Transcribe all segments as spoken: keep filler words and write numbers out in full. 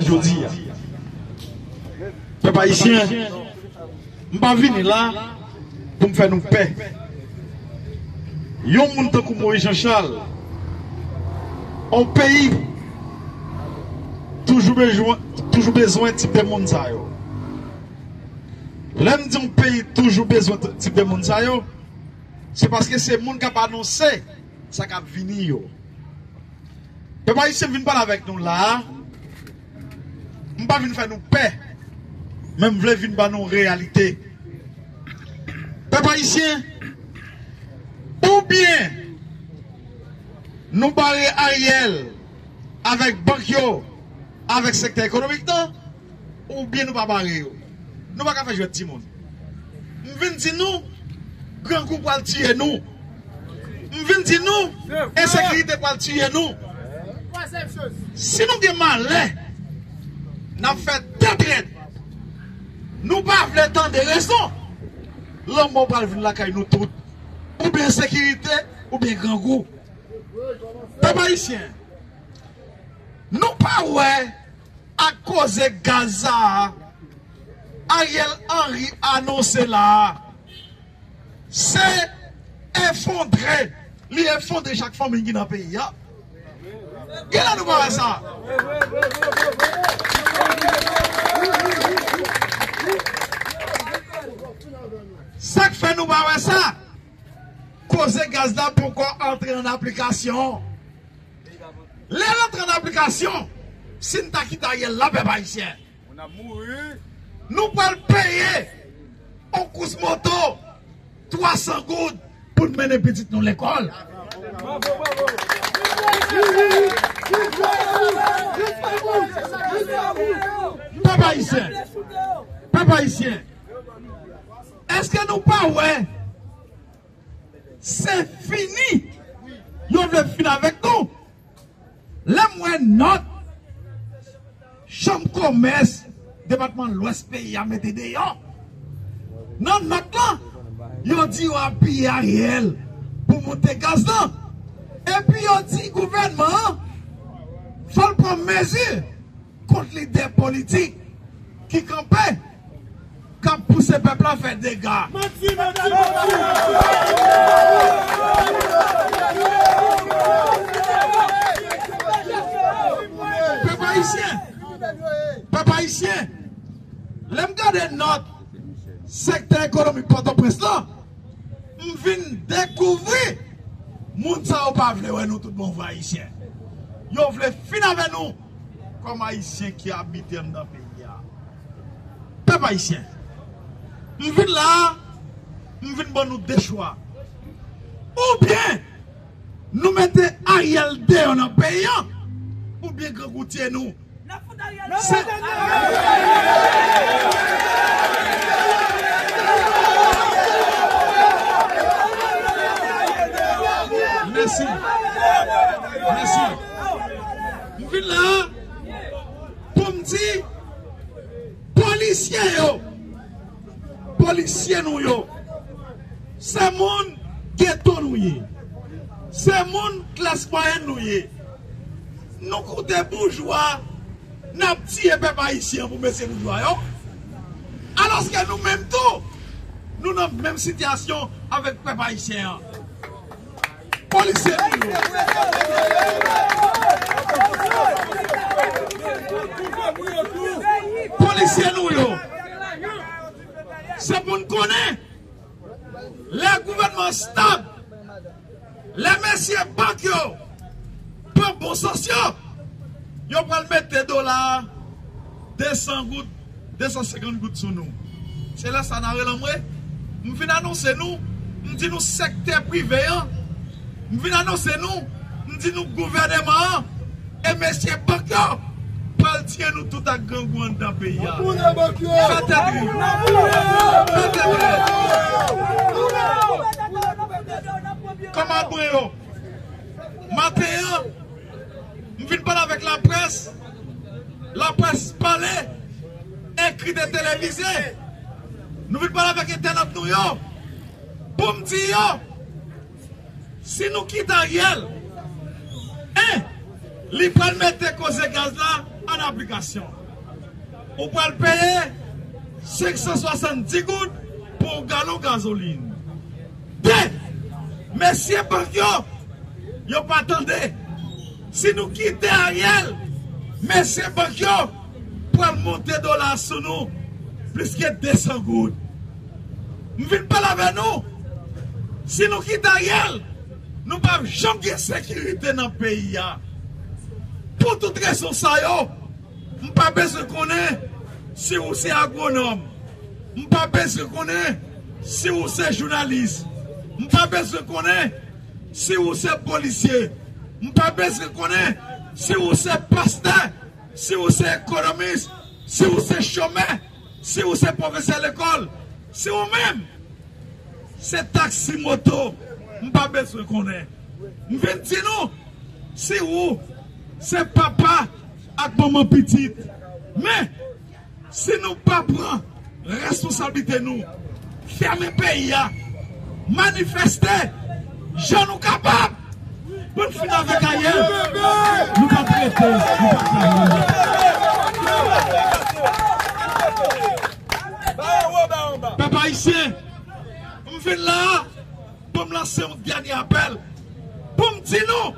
Jodi a, pèp ayisyen, m pa vini la pou m fè nou pè. Yon moun tankou Moïse Jean Charles, yon peyi toujou bezwen, toujou bezwen tip de moun sa yo. Lè m di yon peyi toujou bezwen t-, tip de moun sa yo, se paske se moun k ap anonse sa k ap vini yo. Pèp ayisyen, m vin pale avèk nou la a, m pa vin fè nou pè, men m vle vin ba nou reyalite. Pèp ayisyen, oubyen nou bare Ariel avèk bank yo, avèk sektè ekonomik nan, oubyen nou pa bare yo. Nou pa ka fè jwèt timoun. M vin di nou, grangou pral tiye nou. M vin di nou, ensekirite pral tiye nou. Si nou gen malè, n ap fè tèt rèd. Nou pa vle tande rezon. Lanmò pral vin lakay nou tout. Oubyen ensekirite, oubyen grangou. Pèp ayisyen, nou pa wè ak koze gaz sa a Ariel Henry anonse la a, se efondre, li efondre chak fanmi ki nan peyi a. Genlè nou pa wè sa. Sa k fè nou pa wè sa? Koze gaz la poko antre an aplikasyon. Lè l antre an aplikasyon, si n ta kite Ariel la, pèp ayisyen, nou pral peye yon kous moto twa san goud pou n mennen pitit nou lekòl. Pèp ayisyen, pèp ayisyen, èske nou pa wè se fini. Yo vle fin avèk nou. Lè m wè nòt chanm komès depatman Lwès peyi a mete deyò, nan nòt lan, yo di yo apiye Ariel pou monte gaz lan. Epi yo di gouvènman an fò l pran mezi kont lidè politik ki kanpe, k ap pouse pèp la fè dega. Manti, manti, manti. Pèp ayisyen, pèp ayisyen, lè m gade nòt sektè ekonomik Pòtoprens lan, m vin dekouvri moun sa yo pa vle wè nou tout bon vre ayisyen. Yo vle fin avè nou kòm ayisyen ki abite anndan peyi a. Pèp ayisyen, m vin la a, m vin ban nou de chwa. Oubyen nou mete Ariel deyò nan peyi a, oubyen grangou tiye nou. Se Mèsi. Mèsi. M vin la a pou m di polisye yo, polisye nou yo, se moun geto nou ye. Se moun klas mwayèn nou ye. Nou koute boujwa, n ap tiye pèp ayisyen an pou mesye boujwa yo. Alòske nou menm tou, nou nan menm sitiyasyon avèk pèp ayisyen an. Polisye nou yo. Polisye nou yo. Se pou n konnen, lè gouvènman an stab, lè mesye bank yo pran bon sans yo, yo pral mete dola a de san goud, de san senkant goud sou nou. Se lè sa n a rele anmwe. M vin anonse nou, m di nou sektè prive an, m vin anonse nou, m di nou gouvèneman an e mesye bank yo pral tiye nou tout ak grangou anndan peyi a. Fè tèt rèd. Fè tèt rèd. Kòm abwen yo, maten an, m vin pale avèk laprès. Laprès pale, ekri, te televize. Nou vin pale avèk entènòt nou yo pou m di yo, si nou kite Ariel, en, li pral mete koze gaz la An aplikasyon. Ou pral peye senk san swasanndis goud pou yon galon gazolin. De, mesye bank yo, yo pa tande. Si nou kite Ariel, mesye bank yo pral monte dola sou nou plis ke de san goud. M vin pale avè nou. Si nou kite Ariel, nou p ap janm gen sekirite nan peyi a. Pou tout rezon sa yo, m pa bezwen konnen si ou se agwonòm. M pa bezwen konnen si ou se jounalis. M pa bezwen konnen si ou se polisye. M pa bezwen konnen si ou se pastè, si ou se ekonomis, si ou se chomè, si ou se pwofesè lekòl, si ou menm se taksi moto, m pa bezwen konnen. M vin di nou, si ou se papa ak manman pitit, men si nou pa pran responsablite nou, fèmen peyi a, manifeste jan nou kapab pou n fin avèk Ariel, nou p ap rete, nou p ap travay. Pèp ayisyen, m vin la a pou m lanse yon dènye apèl, pou m di nou,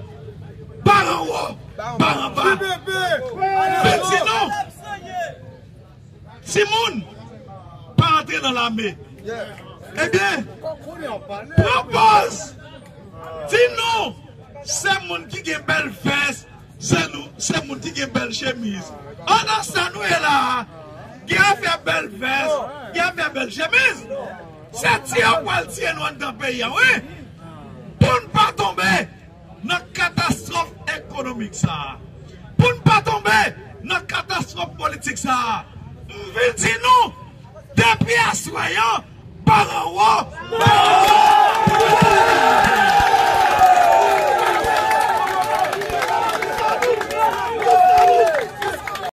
bar anwo, bar anba. M vin di nou, timoun, pa antre nan lame. Ebyen, pran pòz, di nou, se moun ki gen bèl vès, se nou, se moun ki gen bèl chemiz. Pandan sa nou ye la a, gen afè bèl vès, gen afè bèl chemiz. Se tiye yo pral tiye nou anndan peyi a, wi. Pou n pa tonbe nan katastwòf ekonomik sa a, pou n pa tonbe nan katastwòf politik sa a, m vin di nou, depi aswè an, bar anwo, bar anwo.